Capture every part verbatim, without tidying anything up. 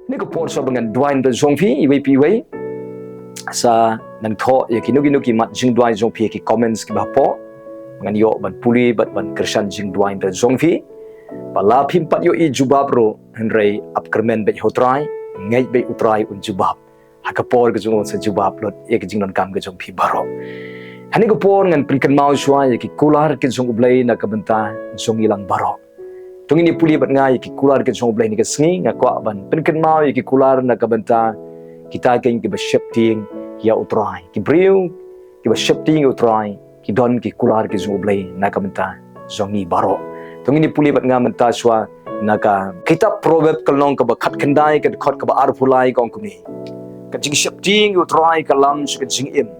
Kane ka por sa ba ngan duwai na jong phi iwei pa iwei. Sa nang thoh ïa kino kino ki mat jingduwai jong phi ha ki comments kiba hapoh. Ngan ïoh ban pule bad ban kyrshan jingduwai na jong phi. Ba la phim pat ïoh i jubab ruh, hynrei ap kyrmen bad ha u Trai, ngeit bad u Trai un jubab. Ha ka por ka jong u sa jubab lut ïa ka jingdonkam ka jong phi baroh. Hane ka por ngan pynkynmaw shuwa ïa ki kular ka jong u Blei na ka bynta jong ngi lang baroh. To ngin ïa pule bad nga ïa ki kular ka jong u Blei ha kane ka sngi. Nga kwah ban pynkynmaw ïa ki kular na ka bynta kita kiba sheptieng ïa u Trai. Ki briew kiba sheptieng ïa u Trai ki don ki kular ka jong u Blei na ka bynta jong ngi baroh. To ngin ïa pule bad nga mynta shuwa na ka kitab Proverb ka lynnong kaba khatkhyndai ka dkhot kaba arphew lai ka ong kumne. Ka jingsheptieng ïa u Trai ka lam sha ka jingim,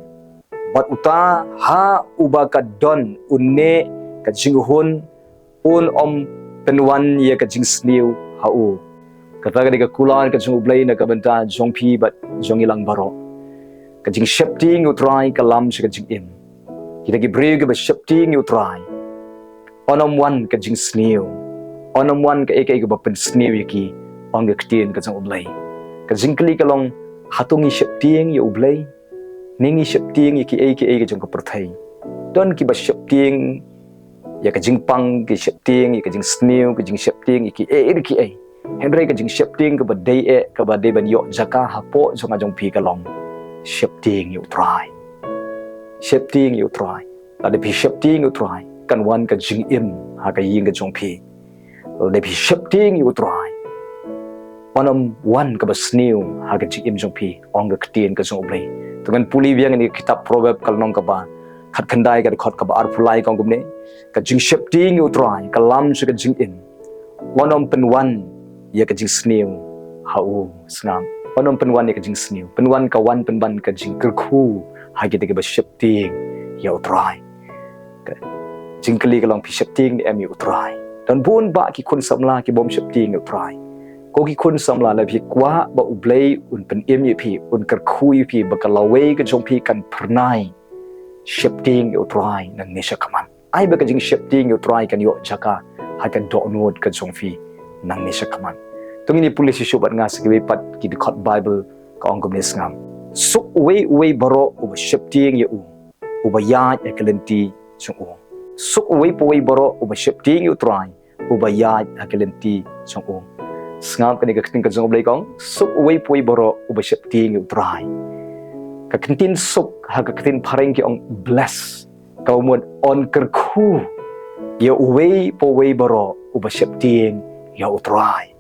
bad uta ha uba ka don une ka jinghun un ym pynwan ïa ka jingsniew ha u. Kata ka dei ka kular ka jong u Blei na ka bynta jong phi bad jong ngi lang baroh. Ka jingsheptieng ïa u Trai ka lam sha ka jingim. Kita ki briew kiba sheptieng ïa u Trai, un ym wan ka jingsniew, un ym wan kaei kaei kaba pynsniew ïa ki, ong ka ktien ka jong u Blei. Ka jingkylli ka long, hato ngi sheptieng ïa u Blei? Ne ngi sheptieng ïa kiei kiei ka jong ka pyrthei? Don kiba sheptieng ïa ka jingpang, ki sheptieng ïa ka jingsniew, ka jingsheptieng ïa kiei kiei. Hynrei ka jingsheptieng kaba dei eh, kaba dei ban ïoh jaka hapoh jong nga jong phi ka long sheptieng ïa u Trai. Sheptieng ïa u Trai. Lada phi sheptieng ïa u Trai, kan wan ka jingim ha ka ïing ka jong phi. Lada phi sheptieng ïa u Trai, un ym wan kaba sniew ha ka jingim jong phi, ong ka ktien ka jong u Blei. To ngan pule biang ïa ka kitab Proverb ka lynnong kaba khatkhyndai ka dkhot kaba arphew lai ka ong kumne. Ka jingsheptieng ïa u Trai ka lam sha ka jingim, un ym pynwan ïa ka jingsniew ha u. Sngap, un ym pynwan ïa ka jingsniew, pynwan, ka wan pynban ka jingkyrkhu ha kita kiba sheptieng ïa u Trai. Ka jingkylli ka long, phi sheptieng ne em ïa u Trai? Don bun bah ki khun samla ki bym sheptieng ïa u Trai. Ko ki khun samla, lada phi kwah ba u Blei un pynim ïa phi, un kyrkhu ïa phi, ba ka lawei ka jong phi kan phyrnai, sheptieng ïa u Trai nangne shakhmat. Ai ba ka jingsheptieng ïa u Trai kan ïoh jaka ha ka dohnud ka jong phi nangne shakhmat. To ngin ïa pule shuh shuh bad nga sa kiwei pat ki dkhot Baibl, ka ong kumne, sngap. Suk uwei uwei baroh uba sheptieng ïa u, uba ïaid ha ka lynti jong u. Suk uwei pa uwei baroh uba sheptieng ïa u Trai, uba ïaid ha ka lynti jong u. Sngap kane ka ktien ka jong u Blei ka ong, suk uwei pa uwei baroh uba sheptieng ïa u Trai. Ka ktien suk ha ka ktien phareng ki ong bless. Ka mut un kyrkhu ïa uwei pa uwei baroh uba sheptieng ïa u Trai.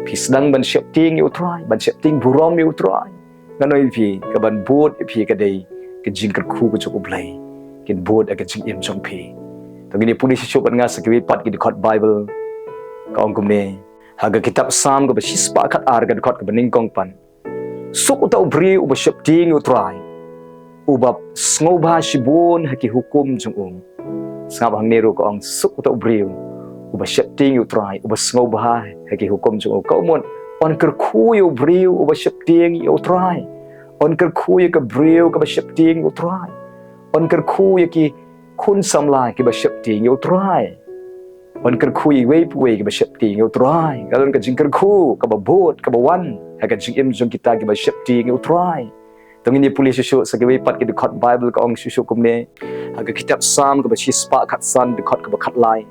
Phi sdang ban sheptieng ïa u Trai, ban sheptieng burom ïa u Trai. Ngan ong ïa phi, ka ban bud ïa phi ka dei ka jingkyrkhu ka jong u Blei, kin bud ha ka jingim jong phi. To ngin ïa pule shuh shuh bad nga sa kiwei pat ki dkhot Baibl, ka ong kumne. Ha ka kitab Salm kaba shispah khatar ka dkhot kaba nyngkong pat. Suk uta u briew uba sheptieng ïa u Trai, uba sngewbha shibun ha ki hukum jong u. Sngap hangne ruh ka ong, suk uta u briew uba sheptieng ïa u Trai, uba sngewbha ha ki hukum jong u. Ka mut un kyrkhu ïa u briew uba sheptieng ïa u Trai. Un kyrkhu ïa ka briew kaba sheptieng ïa u Trai. Un kyrkhu ïa ki khun samla kiba sheptieng ïa u Trai. Un kyrkhu ïa iwei pa iwei kiba sheptieng ïa u Trai. Ka don ka jingkyrkhu kaba bud, kaba wan ha ka jingim jong kita kiba sheptieng ïa u Trai. To ngin ïa pule shuh shuh sa kiwei pat ki dkhot Baibl, ka ong shuh shuh kumne. Ha ka kitab Salm kaba shispah khatsan, dkhot kaba khatlai.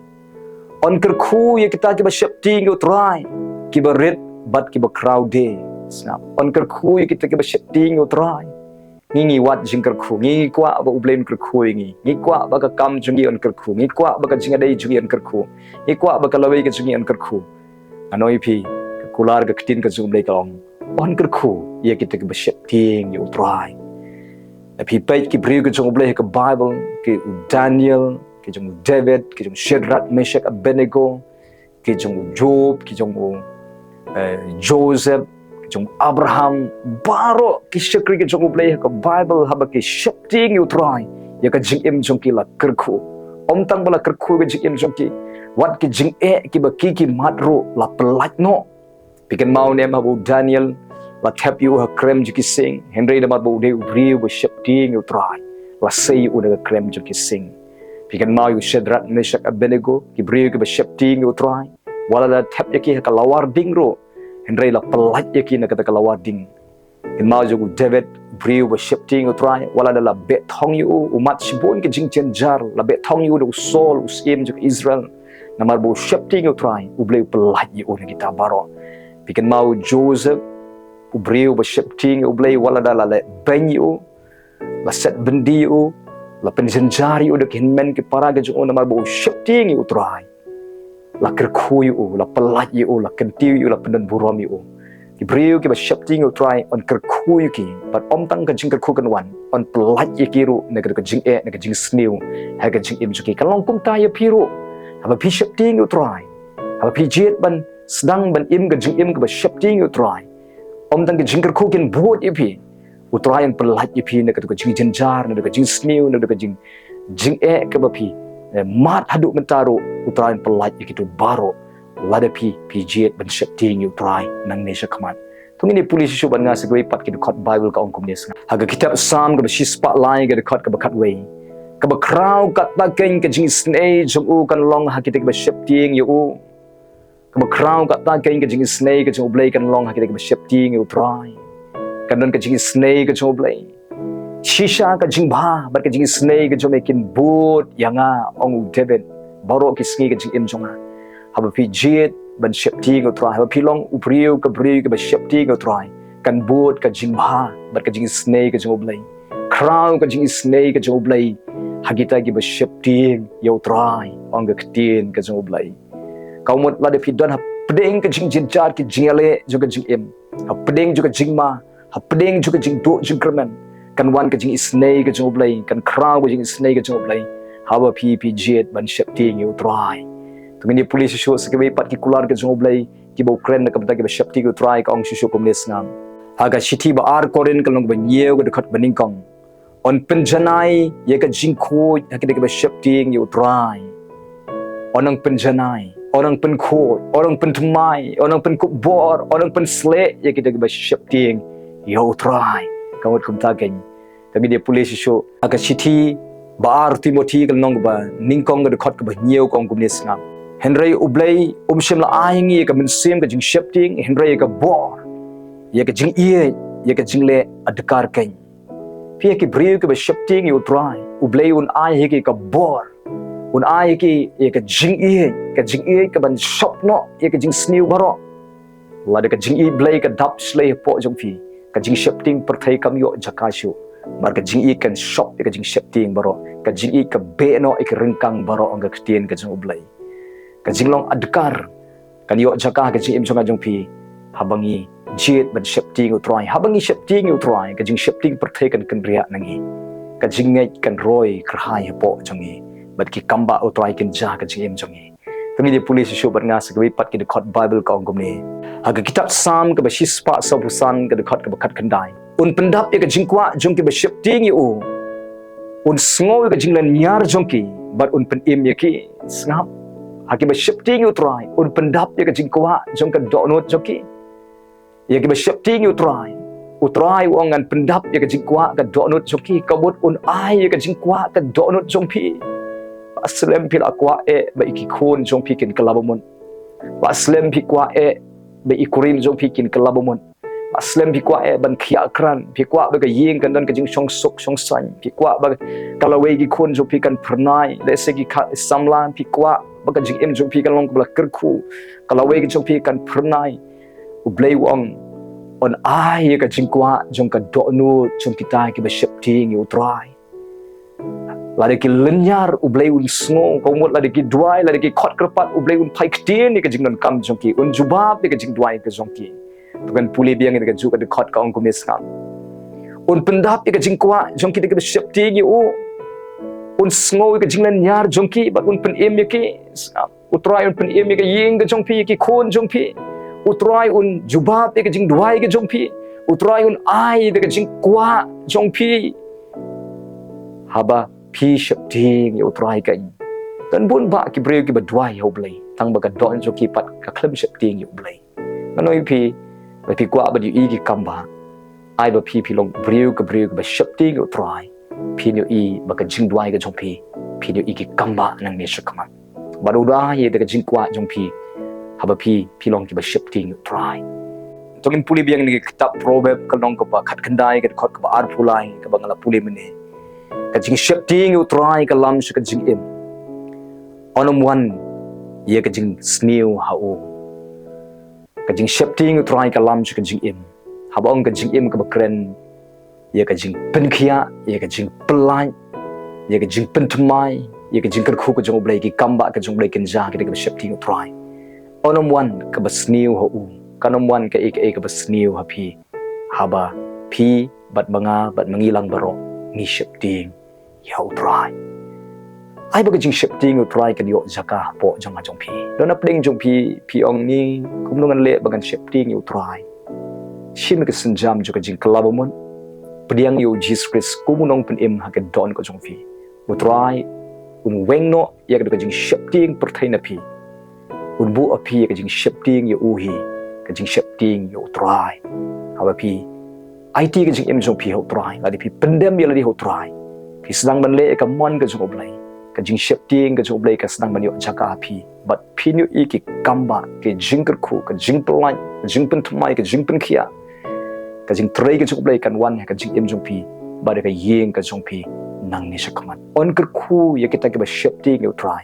Un kyrkhu ïa kita kiba sheptieng ïa u Trai, kiba rit bad kiba khraw de. Sngap. Un kyrkhu ïa kita kiba sheptieng ïa u Trai. Ngi ngi wad jingkyrkhu, ngi ngi kwah ba u Blei un kyrkhu ïa ngi. Ngi kwah ba ka kam jong ngi un kyrkhu, ngi kwah ba ka jingïadei jong ngi un kyrkhu, ngi kwah ba ka lawei ka jong ngi un kyrkhu. Ngan ong ïa phi, ka kular ka ktien ka jong u Blei ka ong, un kyrkhu ïa kita kiba sheptieng ïa u Trai. Lada phi peit ki briew ka jong u Blei ha ka Baibl, ki u Daniel, ki jong u David, ki jong u Shadrach, Meshach, Abednego, ki jong u Job, ki jong u, eh, Joseph, ki jong u Abraham, baroh ki shakri ki jong u Blei ha ka Baibl, haba ki sheptieng ïa u Trai, ïa ka jingim jong ki la kyrkhu. Ym tang ba la kyrkhu ka jingim jong ki, wat ki jingeh kiba ki ki mad ruh la pyllait noh. Phi kynmaw ne em haba u Daniel la thep ïa u ha krem jong ki sing, hynrei namar ba u dei u briew ba sheptieng ïa u Trai, la sei ïa u na ka krem jong ki sing. Phi kynmaw ïa u Shadrach, Meshach, Abednego, ki briew kiba sheptieng ïa u Trai. Wat la thep ïa ki ha ka lawar ding ruh, hynrei la pyllait ïa ki na kata ka lawar ding. Kynmaw jong u David, briew ba sheptieng ïa u Trai, wat la da la beh thong ïa u, u mad shibun ki jingjynjar, la beh thong ïa u da u Saul, u syiem jong Israel. Namar ba u sheptieng ïa u Trai, U Blei u pyllait ïa u na kita baroh. Phi kynmaw u Joseph, u briew ba sheptieng ïa U Blei, wat la da la leh beiñ ïa u, la set byndi ïa u, la pynjynjar ïa u da ki hynmen ki para ki jong u, namar ba u sheptieng ïa u Trai. La kyrkhu ïa u, la pyllait ïa u, la kyntiew ïa u, la pyndonburom ïa u. Ki briew kiba sheptieng ïa u Trai yn kyrkhu ïa ki, bad ym tang ka jingkyrkhu kan wan, yn pyllait ïa ki ruh na ka, ka jingeh, na ka jingsniew ha ka jingim jong ki. Kan long kumta ïa phi ruh. Haba phi sheptieng ïa u Trai, haba phi jied ban sdang ban im ka jingim kaba sheptieng ïa u Trai, ym tang ka jingkyrkhu kin bud ïa phi. U Trai yn pyllait ïa phi na kata ka jingjynjar, na kata ka jingsniew, na kata ka jing, jingeh kaba phi, eh, mad haduh mynta ruh, U Trai yn pyllait ïa kito baroh. Lada phi, phi jied ban sheptieng ïa u Trai nangne shakhmat. To ngin ïa pule shuh shuh bad nga sa kawei pat ki dkhot Baibl ka ong kumne sngap. Ha ka kitab Salm kaba shispah lai ka dkhot kaba khatwei. Kaba khraw katta keiñ ka jingisynei jong u kan long ha kita kiba sheptieng ïa u. Kaba khraw katta keiñ ka jingisynei ka jong U Blei kan long ha kita kiba sheptieng ïa u Trai. Kan don ka jingisynei ka jong U Blei. Shisha ka jingbha bad ka jingisynei ka jong me kin bud ïa nga, ong u David. Baroh ki sngi ka jingim jong nga. Haba phi jied ban sheptieng ïa u Trai, haba phi long u briew, ka briew kaba sheptieng ïa u Trai, kan bud ka jingbha bad ka jingisynei ka jong U Blei. Khraw ka jingisynei ka jong U Blei ha kita kiba sheptieng ïa u Trai, ong ka ktien ka jong U Blei. Ka mut lada phi don hapdeng ka jingjynjar ki jingïaleh jong ka jingim, hapdeng jong ka jingma, hapdeng jong ka jingduh jingkyrmen, kan wan ka jingisynei ka jong U Blei, kan khraw ka jingisynei ka jong U Blei. Haba phi, phi jied ban sheptieng ïa u Trai. To ngin ïa pule shuh shuh sa kiwei pat ki kular ka jong U Blei kiba u kren na ka bynta kiba sheptieng ïa u Trai, ka ong shuh shuh kumne sngap. Ha ka shithi ba ar Korinth ka lynnong ba hynñiew ka dkhot ba nyngkong. Yn pynjanai ïa ka jingkhuid ha kita kiba sheptieng ïa u Trai. Yn nang pynjanai, yn nang pynkhuid, yn nang pynthymmai, yn nang pynkup bor, yn nang pynsleh ïa kita kiba sheptieng ïa u Trai. Ka mut kumta keiñ. To ngin ïa pule shuh shuh ha ka shithi ba ar Timothi ka lynnong ba nyngkong ka dkhot kaba hynñiew ka ong kumne sngap. Hynrei U Blei um shym la ai ha ngi ïa ka mynsiem ka jingsheptieng, hynrei ïa ka bor, ïa ka jingïeit, ïa ka jingleh adkar keiñ. Phi ïa ki briew kiba sheptieng ïa u Trai, U Blei un ai ha ki ka bor, un ai ha ki ïa ka jingïeit, ka jingïeit kaban shop noh ïa ka jingsniew baroh. Lada ka jingïeit Blei ka dap shlei hapoh jong phi, ka jingsheptieng pyrthei kam ïoh jaka shuh. Namar ka jingïeit kan shop ïa ka jingsheptieng baroh, ka jingïeit ka beh noh ïa ka ryngkang baroh, ong ka ktien ka jong U Blei. Ka jinglong adkar kan ïoh jaka ha ka jingim jong nga jong phi haba ngi jied ban sheptieng ïa u Trai. Haba ngi sheptieng ïa u Trai, ka jingsheptieng pyrthei kan kynriah na ngi. Ka jingngeit kan roi kyrhai hapoh jong ngi. Bad ki kambah u Trai kin jia ha ka jingim jong ngi. To ngin ïa pule shuh shuh bad nga sa kiwei pat ki dkhot Baibl ka ong kumne. Ha ka kitab Salm kaba shispah sawphew san ka dkhot kaba khatkhyndai. Un pyndap ïa ka jingkwah jong kiba sheptieng ïa u. Un sngew ïa ka jinglynñiar jong ki bad un pynim ïa ki. Sngap. Ha kiba sheptieng ïa u Trai, un pyndap ïa ka jingkwah jong ka dohnud jong ki. Ïa kiba sheptieng ïa u Trai, u Trai u ong ngan pyndap ïa ka jingkwah ka dohnud jong ki, ka mut un ai ïa ka jingkwah ka dohnud jong phi. Ba slem phi la kwah eh ba i ki khun jong phi kin kylla bamut. Ba slem phi kwah eh ba i kurim jong phi kin kylla bamut. Ba slem phi kwah eh ban khia kran, phi kwah ba ka ïing kan don ka jingshongsuk shongsaiñ, phi kwah ba ka lawei ki khun jong phi kan phyrnai, lehse ki kha samla, phi kwah ba ka jingim jong phi kan long kaba la kyrkhu, ka lawei ki jong phi kan phyrnai. U Blei u ong, un ai ïa ka jingkwah jong ka dohnud jong kita kiba sheptieng ïa u Trai. Lada ki lynñiar, U Blei un sngew, ka mut lada ki duwai, lada ki khot kyrpad, U Blei un phai ktien ïa ka jingdonkam jong ki, un jubab ïa ka jingduwai ka jong ki. To kan pule biang ïa ka juh ka dkhot ka ong kumne sngap. Un pyndap ïa ka jingkwah jong kita kiba sheptieng ïa u. Un sngew ïa ka jinglynñiar jong ki bad un pynim ïa ki. Sngap. U Trai un pynim ïa ka ïing ka jong phi, ïa ki khun jong phi. U Trai un jubab ïa ka jingduwai ka jong phi. U Trai un ai ïa ka jingkwah jong phi. Haba phi sheptieng ïa u Trai keiñ. Don bun bah ki briew kiba duwai ïa u Blei, tang ba ka dohnud jong ki pat ka khlem sheptieng ïa u Blei. Nga ong ïa phi, ba phi kwah ban ïohi ki kambah, ai ba phi phi long briew ka briew kaba sheptieng ïa u Trai. Phin ïohi ba ka jingduwai ka jong phi, phin ïohi ki kambah nangne shakhmat. Bad u da ïa ka jingkwah jong phi, haba phi phi long kiba sheptieng ïa u Trai. Ba ngin pule biang na ka kitab Proverb ka lynnong kaba khatkhyndai ka dkhot kaba arphew lai kaba nga la pule mynne. Ka jingsheptieng ïa u Trai ka lam sha ka jingim. Yn ym wan ïa ka jingsniew ha u. Ka jingsheptieng ïa u Trai ka lam sha ka jingim. Haba ong ka jingim kaba kren ïa ka jingpynkhiah, ïa ka jingpyllait, ïa ka jingpynthymmai, ïa ka jingkyrkhu ka jong U Blei, ki kam ba ka jong U Blei kin jia kita kiba sheptieng ïa u Trai. Yn ym wan kaba sniew ha u, kan ym wan kaei kaei kaba sniew ha phi. Haba phi bad ma nga bad ma ngi lang baroh ngi sheptieng ïa u Trai. Ai ba ka jingsheptieng ïa u Trai kan ïoh jaka hapoh jong nga jong phi. Don na pdeng jong phi, phi ong ni, kumno ngan leh ba ngan sheptieng ïa u Trai. Shim ïa ka sienjam jong ka jingkylla bamut. Pdiang ïa u Jisu Khrist kum u nongpynim ha ka dohnud ka jong phi. U Trai un weng noh ïa ka jingsheptieng pyrthei na phi. Un buh ha phi ïa ka jingsheptieng ïa u hi, ka jingsheptieng ïa u Trai. Haba phi aiti ka jingim jong phi ha u Trai, lada phi pyndem ïa lade ha u Trai, phi sdang ban leh ïa ka mon ka jong U Blei. Ka jingsheptieng ka jong U Blei ka sdang ban ïoh jaka ha phi. Bad phin ïohi ki kam ba, ki jingkyrkhu, ka jingpyllait, ka jingpynthymmai, ka jingpynkhiah, ka jingtrei ka jong U Blei kan wan ha ka jingim jong phi bad ha ka ïing ka jong phi nangne shakhmat. Yn kyrkhu ïa kita kiba sheptieng ïa u Trai.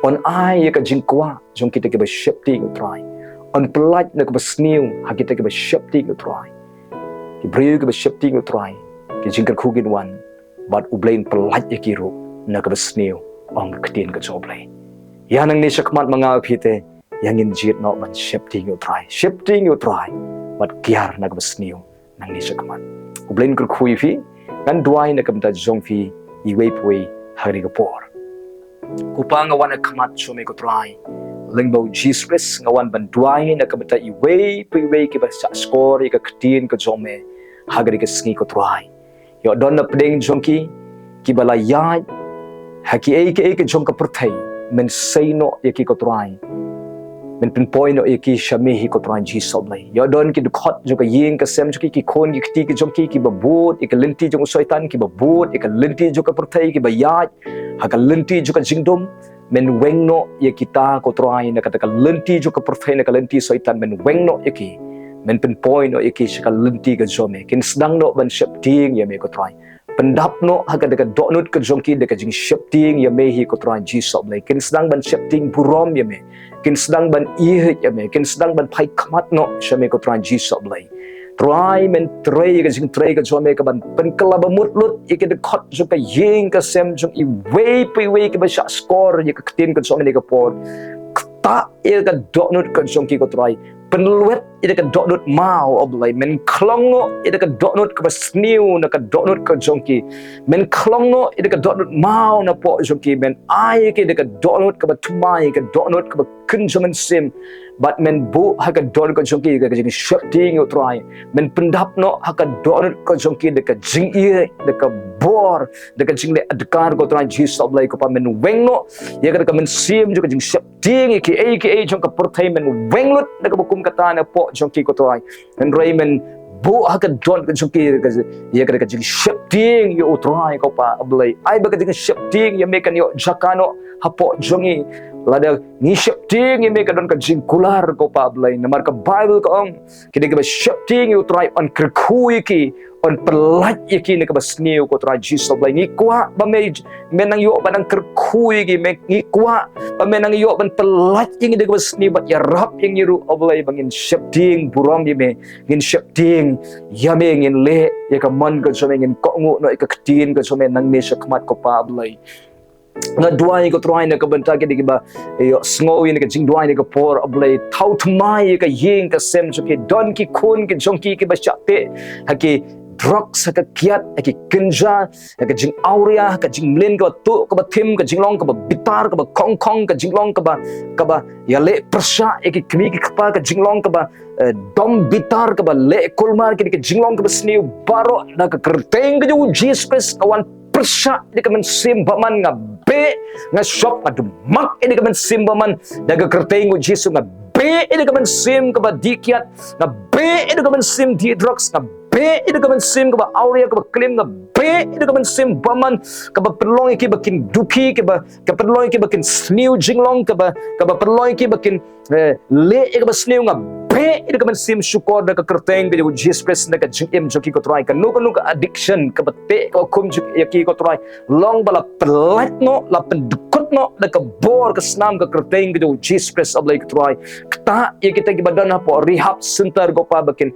Yn ai ïa ka jingkwah jong kita kiba sheptieng ïa u Trai. Yn pyllait na kaba sniew ha kita kiba sheptieng ïa u Trai. Ki briew kiba sheptieng ïa u Trai, ki jingkyrkhu kin wan, bad U Blei un pyllait ïa ki ruh na kaba sniew, ong ka ktien ka jong U Blei. Ïa nangne shakhmat ma nga bad phi te, ïa ngin jied noh ban sheptieng ïa u Trai, sheptieng ïa u Trai, bad kiar na kaba sniew nangne shakhmat. U Blei un kyrkhu ïa phi. Ngan duwai na ka bynta jong phi iwei pa iwei ha kane ka por. Ko Pa, nga wan ha khmat jong me ko Trai, lyngba u Jisu Khrist, nga wan ban duwai na ka bynta iwei pa iwei kiba shah shkor ïa ka ktien ka jong me ha kane ka sngi ko Trai. Ïoh don na pdeng jong ki kiba la ïaid ha kiei kiei ki jong ka pyrthei, men sei noh ïa ki ko Trai. Men pynpoi noh ïa ki sha me hi ko Trai Jisu Blei. Ïoh don ki dkhot jong ka ïing ka sem jong ki, ki khun ki kti ki jong ki, kiba bud ïa ka lynti jong u Soitan, kiba bud ïa ka lynti jong ka pyrthei, kiba ïaid ha ka lynti jong ka jingdum. Men weng noh ïa kita ko Trai na kata ka lynti jong ka pyrthei, na ka lynti Soitan, men weng noh ïa ki. Men pynpoi noh ïa ki sha ka lynti ka jong me. Kin sdang noh ban sheptieng ïa me ko Trai. Pyndap noh ha kata ka dohnud ka jong ki da ka jingsheptieng ïa me hi ko Trai Jisu Blei. Kin sdang ban sheptieng burom ïa me. Kin sdang ban ïeit ïa me. Kin sdang ban phai khmat noh sha me ko Trai Jisu Blei. Trai, men trei ka jingtrei ka jong me kaban pynkylla bamut lut ïa ki dkhot jong ka ïing ka sem jong iwei pa iwei kiba shah shkor ïa ka ktien ka jong me ha kane ka por. Ktah ïa ka dohnud ka jong ki ko Trai. Pynlwet ïa ka dohnud maw, O Blei. Men khlong noh ïa ka dohnud kaba sniew na ka dohnud ka jong ki. Men khlong noh ïa ka dohnud maw napoh jong ki. Men ai ïa ki da ka dohnud kaba thymmai, ka dohnud kaba kynja mynsiem. Bad men buh ha ka dohnud ka jong ki ka jingsheptieng ïa u Trai. Men pyndap noh ha ka dohnud ka jong ki da ka jingïeit, da ka bor, da ka jingleh adkar ko Trai Jisu Blei ko Pa. Men weng noh ïa ka da ka mynsiem jong ka jingsheptieng ïa kiei kiei jong ka pyrthei, men weng lut da kaba kum kata napoh jong ki ko Trai. Hynrei men buh ha ka dohnud ka jong ki ïa ka da ka jingsheptieng ïa u Trai ko Pa Blei. Ai ba ka jingsheptieng ïa me kan ïoh jaka noh hapoh jong ngi. Lada ngi sheptieng ïa me ka don ka jingkular ko Pa Blei. Namar ka Baibl ka ong, kita kiba sheptieng ïa u Trai yn kyrkhu ïa ki, yn pyllait ïa ki na kaba sniew ko Trai Jisu Blei. Ngi kwah ba me, me nang ïoh ba nang kyrkhu ïa ki, me ngi kwah ba me nang ïoh ban pyllait ïa ngi da kaba sniew bad ïarap ïa ngi ruh O Blei ba ngin sheptieng burom ïa me, ngin sheptieng ïa me, ngin leh ïa ka mon ka jong me, ngin kohnguh noh ïa ka ktien ka jong me nangne shakhmat ko Pa Blei. Nga duwai ko Trai na ka bynta kita kiba ïohsngew ïa ka jingduwai ha kane ka por O Blei. Thaw thymmai ïa ka ïing ka sem jong ki, don ki khun ki jong ki kiba shah teh ha ki drugs, ha ka kiad, ha ki kynja, ha ka jingawria, ha ka jingmlien kaba tuh kaba thim, ka jinglong kaba bitar, kaba khongkhong, ka jinglong kaba, kaba ïaleh pyrshah ïa ki kmie ki kpa, ka jinglong kaba, eh, dom bitar, kaba leh kulmar, ki, ka jinglong kaba sniew baroh na ka kyrteng ka jong u Jisu Khrist nga wan pyrshah ïa ka mynsiem bymman, nga beh, nga shop, nga dumak ïa ka mynsiem bymman da ka kyrteng u Jisu, nga beh ïa ka mynsiem kaba dih kiad, nga beh ïa ka mynsiem dih drugs, nga beh ïa ka mynsiem kaba awria kaba klim, nga beh ïa ka mynsiem bymman kaba pynlong ïa ki ba kin duh ki, kaba, ka pynlong ïa ki ba kin sniew jinglong, kaba, kaba pynlong ïa ki ba kin, eh, leh ïa kaba sniew, nga beh beh ïa ka mynsiem shukor da ka kyrteng ka jong u Jisu Khrist na ka jingim jong ki ko Trai. Kano kano ka addiction kaba teh kaba khum jong ki ko Trai, long ba la pynlait noh, la pyndkut noh da ka bor ka snam ka kyrteng ka jong u Jisu Khrist, A Blei ko Trai. Ktah ïa kita kiba don hapoh rehab center ko Pa ba kin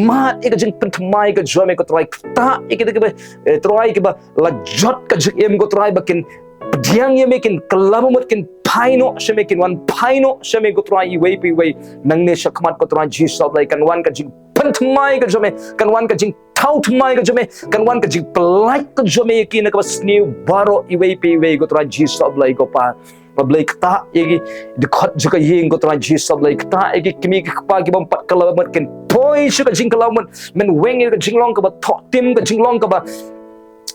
mad ïa ka jingpynthymmai ka jong me ko Trai. Ktah ïa kita kiba, eh, Trai, kiba la jot ka jingim ko Trai ba kin pdiang ïa me, kin kylla ba mut, kin phai noh sha me, kin wan phai noh sha me ko Trai iwei pa iwei. Nangne sha khmat ko Trai Jisu A Blei, kan wan ka jingpynthymmai ka jong me, kan wan ka jingthaw thymmai ka jong me, kan wan ka jingpynlait ka jong me ïa ki na kaba sniew baroh iwei pa iwei ko Trai Jisu A Blei ko Pa. A Blei, ktah ïa ki dkhot jong ka ïing ko Trai Jisu A Blei, ktah ïa ki kmie ki kpa ki bym pat kylla ba mut, kin poi sha ka jingkylla ba mut. Men weng ïa ka jinglong kaba thoh tim, ka jinglong kaba,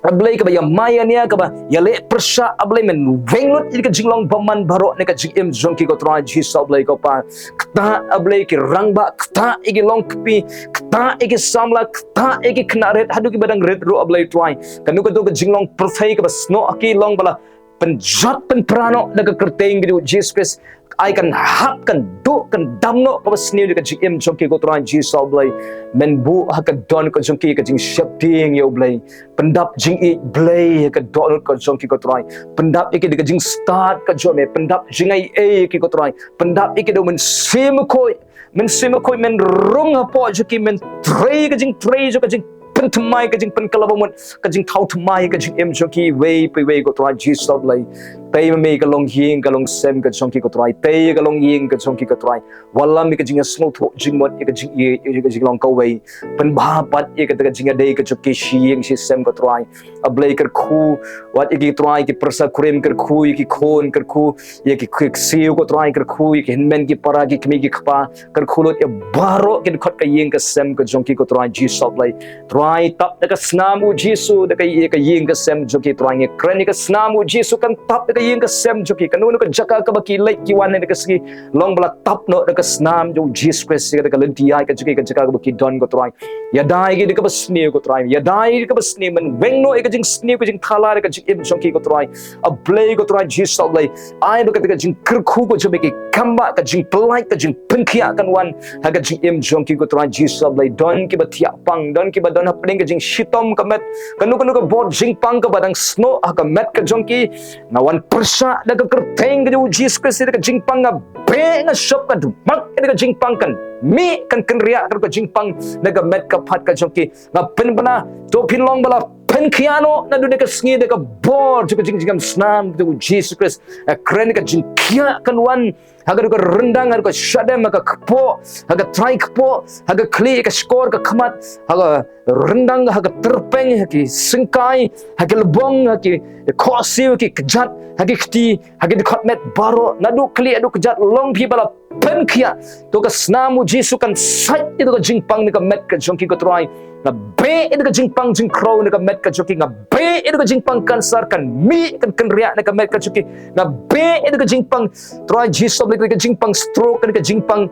A Blei, kaba ïa mai ïa nia, kaba ïa leh pyrshah, A Blei, men weng lut ïa ka jinglong bymman baroh na ka jingim jong ki ko Trai Jisu A Blei ko Pa. Ktah A Blei ki rangbah, ktah ïa ki longkmie, ktah ïa ki samla, ktah ïa ki khynnah rit, haduh kiba dang rit ruh A Blei Trai. Kano kano ka jinglong pyrthei kaba snoh ha ki, long ba la pynjot pynpra noh da ka kyrteng ka jong u Jisu Khrist. Ai kan hap, kan duh, kan dam noh kaba sniew da ka jingim jong ki ko Trai Jisu A Blei. Men buh ha ka dohnud ka jong ki ka jingsheptieng ïa u Blei. Pyndap jingïeit Blei ha ka dohnud ka jong ki ko Trai. Pyndap ïa ki da ka jingstad ka jong me. Pyndap jingaiei ïa ki ko Trai. Pyndap ïa ki da u Mynsiem Bakhuid. Mynsiem Bakhuid men rung hapoh jong ki, men trei ka jingtrei jong, ka jingpynthymmai, ka jingpynkylla ba mut, ka jingthaw thymmai ka jingim jong ki iwei pa iwei ko Trai Jisu A Blei. Tei ma me ka longïing ka longsem ka jong ki ko Trai. Tei ka longïing ka jong ki ko Trai. Wallam ïa ka jingïasngewthuh jingmut, ïa ka jing, ïa, ïa ka jinglong kawei. Pynbha pat ïa kata ka jingïadei ka jong ki shi ïing shi sem ko Trai. A Blei, kyrkhu wat ïa ki Trai ki pyrsa kurim, kyrkhu ïa ki khun, kyrkhu ïa ki, ki ksiew ko Trai, kyrkhu ïa ki hynmen ki para, ki kmie ki kpa, kyrkhu lut ïa baroh ki dkhot ka ïing ka sem ka jong ki ko Trai Jisu A Blei. Trai, tap da ka snam u Jisu da ka, ïa ka ïing ka sem jong ki Trai. Ngi kren ïa ka snam u Jisu kan tap da ka ïing ka sem jong ki. Kano kano ka jaka kaba ki leit ki wan na ka sngi, long ba la tap noh da ka snam jong u Jisu Khrist ïa ka lynti ïaid ka jong ki, ka jaka kaba ki don ko Trai. Ïada ïa ki da kaba sniew ko Trai. Ïada ïa ki da kaba sniew, men weng noh ïa ka jingsniew ka jingthala da ka jingim jong ki ko Trai. A Blei ko Trai Jisu A Blei. Ai ba kata ka jingkyrkhu ka jong me, ki kam ba ka jingpynlait, ka jingpynkhiah kan wan ha ka jingim jong ki ko Trai Jisu A Blei. Don kiba thiah pang, don kiba don hapdeng ka jingshitom ka met. Kano kano ka bor jingpang kaba dang snoh ha ka met ka jong ki, nga wan pyrshah da ka kyrteng ka jong u Jisu Khrist ïa ka jingpang, nga beh, nga shop, nga dmak ïa ka jingpang, kan mih, kan kynriah ka jingpang na ka met ka phad ka jong ki. Nga pynbna, to phin long ba la pynkhiah noh naduh da ka sngi da ka bor jong ka jing, jingïasngewsnam ka jong u Jisu Khrist. Nga kren ka jingkhiah kan wan ha ka, ha ka ryndang, ha ka shadem, ha ka kpoh, ha ka trai kpoh, ha ka khlieh, ha ka shkor, ha ka khmat, ha ka ryndang, ha ka tyrpeng, ha ki syngkai, ha ki lbong, ha ki khohsiew, ha ki kjat, ha ki kti, ha ki dkhot met baroh, naduh khlieh haduh kjat, long phi ba la pynkhiah. To ka snam u Jisu kan sait ïa ka jingpang na ka met ka jong ki ko Trai. Nga beh ïa ka jingpang jingkhraw na ka met ka jong ki. Nga beh ïa ka jingpang kansar, kan mih, kan kynriah na ka met ka jong ki. Nga beh ïa ka jingpang, Trai Jisu, ka jingpang stroke, ka jingpang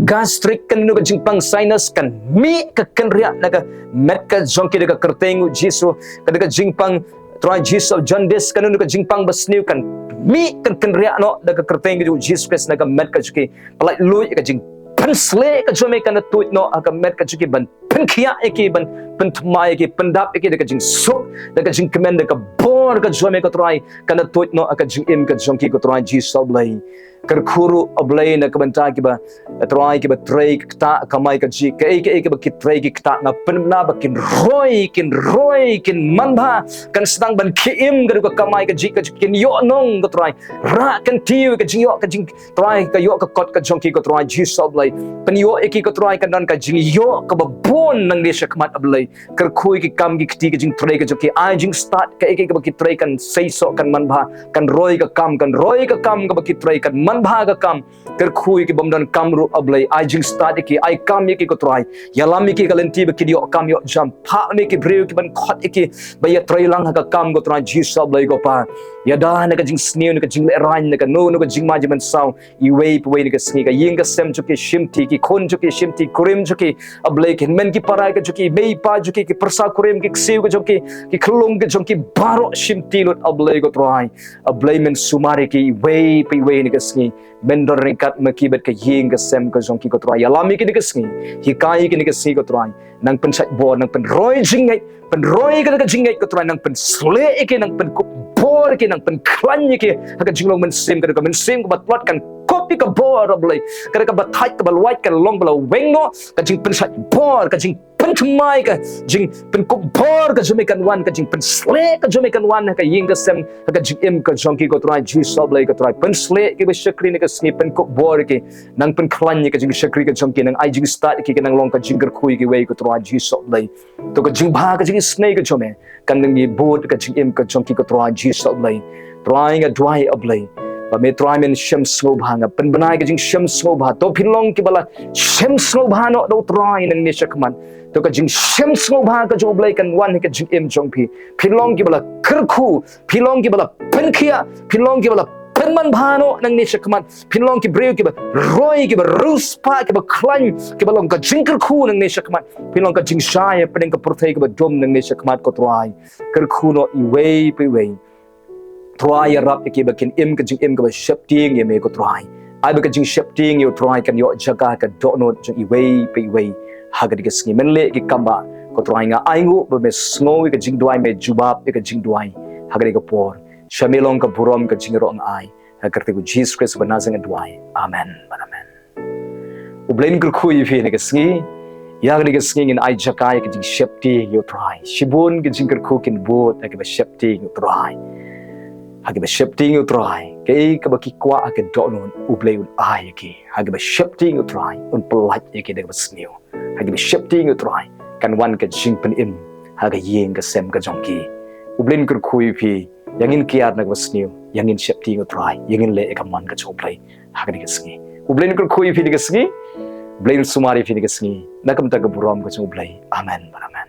gastric, kano ka jingpang sinus, kan mih, kan kynriah na ka met ka jong ki da ka kyrteng u Jisu. Ka da ka jingpang, Trai Jisu, jaundice, kano ka jingpang ba sniew, kan mih, kan kynriah noh da ka kyrteng ka jong u Jisu Khrist na ka met ka jong ki. Pyllait luid ka jingpynsleh ka jong me, kan da tuid noh ha ka met ka jong ki, ban pynkhiah ïa ki, ban pynthymmai ïa ki, pyndap ïa ki da ka jingsuk, da ka jingkmen, da ka bor ka jong me ko Trai, kan da tuid noh ha ka jingim ka jong ki ko Trai Jisu A Blei. Kyrkhu ruh A Blei na ka bynta kiba, Trai, kiba trei ki ktah kamai kajih, kaei kaei kaba ki trei ki ktah, nga pynbna ba kin roi, kin roi, kin manbha, kan sdang ban khie im ka ruh ka kamai kajih, ka jih kin ïoh nong ko Trai. Rah kyntiew ka jingïoh, ka jing Trai, ka ïoh ka kot ka jong ki ko Trai Jisu A Blei. Pynïoh ïa ki ko Trai, kan don ka jingïoh kaba bun nangne sha khmat A Blei. Kyrkhu ïa ki kam ki kti, ka jingtrei ka jong ki, ai jingstad, kaei kaei kaba ki trei kan seisoh, kan manbha, kan roi ka kam, kan roi ka kam kaba ki trei, kan manbha ka kam. Kyrkhu ïa ki bym don kam ruh A Blei, ai jingstad ïa ki, ai kam ïa ki ko Trai. Ïalam ïa ki ka lynti ba kin ïoh kam ïoh jam. Phah me ki briew kiban khot ïa ki ba ïatrei lang ha ka kam ko Trai Jisu A Blei ko Pa. Ïada na ka jingsniew, na ka jinglehrain, na kano kano ka jingma jingmynsaw, iwei pa iwei na ka sngi, ka ïing ka sem jong ki shimti, ki khun jong ki shimti, kurim jong ki, A Blei, ki hynmen ki para ka jong ki, mei pa jong ki, ki pyrsa kurim, ki ksiew ka jong ki, ki khyllung ka jong ki, baroh shimti lut, A Blei ko Trai. A Blei, men sumar ïa ki iwei pa iwei na ka sngi. Men don ryngkat ma ki bad ka ïing ka sem ka jong ki ko Trai. Ïalam ïa ki na ka sngi. Hikai ïa ki na ka sngi ko Trai. Nang pynshait bor, nang pynroi jingngeit, pynroi ïa ka jingngeit ko Trai, nang pynsleh ïa ki, nang pynkup bor ïa ki, nang pynkhlaiñ ïa ki ha ka jinglong mynsiem, ka da ka mynsiem kaba tlot kan kup ïa ka bor, A Blei. Ka da kaba thait kaba lwait kan long ba la weng noh, ka jingpynshait bor, ka jingpynthymmai, ka jingpynkup bor ka jong me kan wan, ka jingpynsleh ka jong me kan wan ha ka ïing ka sem, ha ka jingim ka jong ki ko Trai Jisu, A Blei ko Trai. Pynsleh ïa ki ba shakri na ka sngi, pynkup bor ïa ki, nang pynkhlaiñ ïa ka jingshakri ka jong ki, nang ai jingstad ïa ki, ka nang long ka jingkyrkhu ïa kiwei ko Trai Jisu, A Blei. To ka jingbha ka jingisynei ka jong me kan nang ïa bud ka jingim ka jong ki ko Trai Jisu, A Blei. Trai, nga duwai, A Blei, ba me Trai men shem sngewbha, nga pynbna ïa ka jingshem sngewbha. To phin long kiba la shem sngewbha noh da u Trai nangne shakhmat. To ka jingshem sngewbha ka jong U Blei kan wan ha ka jingim jong phi. Phin long kiba la kyrkhu, phin long kiba la pynkhiah, phin long kiba la pynmanbha noh nangne shakhmat. Phin long ki briew kiba roi, kiba riewspah, kiba khlaiñ, kiba long ka jingkyrkhu nangne shakhmat. Phin long ka jingshai hapdeng ka pyrthei kaba dum nangne shakhmat ko Trai. Kyrkhu noh iwei pa iwei. Trai, ïarap ïa ki ba kin im ka jingim kaba sheptieng ïa me ko Trai. Ai ba ka jingsheptieng ïa u Trai kan ïoh jaka ha ka dohnud jong iwei pa iwei ha kane ka sngi. Men leh ki kam ba ko Trai, nga ainguh ba me sngew ïa ka jingduwai, me jubab ïa ka jingduwai ha kane ka por. Sha me long ka burom ka jingïaroh nga ai. Ha ka kyrteng u Jisu Khrist uba Nasaret nga duwai. Amen. Amen. U Blei un kyrkhu ïa phi ha kane ka sngi. Ïa kane ka sngi ngin ai jaka ïa ka jingsheptieng ïa u Trai. Shibun ka jingkyrkhu kin bud ha kaba sheptieng ïa u Trai. Ha kaba sheptieng ïa u Trai. Kaei kaba ki kwah ha ka dohnud, U Blei un ai ïa ki. Ha kaba sheptieng ïa u Trai, un pyllait ïa ki da kaba sniew. Ha kaba sheptieng ïa u Trai, kan wan ka jingpynim ha ka ïing ka sem ka jong ki. U Blei un kyrkhu ïa phi. Ïa ngin kiar na kaba sniew, ïa ngin sheptieng ïa u Trai, ïa ngin leh ïa ka mon ka jong U Blei ha kane ka sngi. U Blei un kyrkhu ïa phi ha kane ka sngi. U Blei un sumar ïa phi ha kane ka sngi. Na ka bynta ka burom ka jong U Blei. Amen. Amen.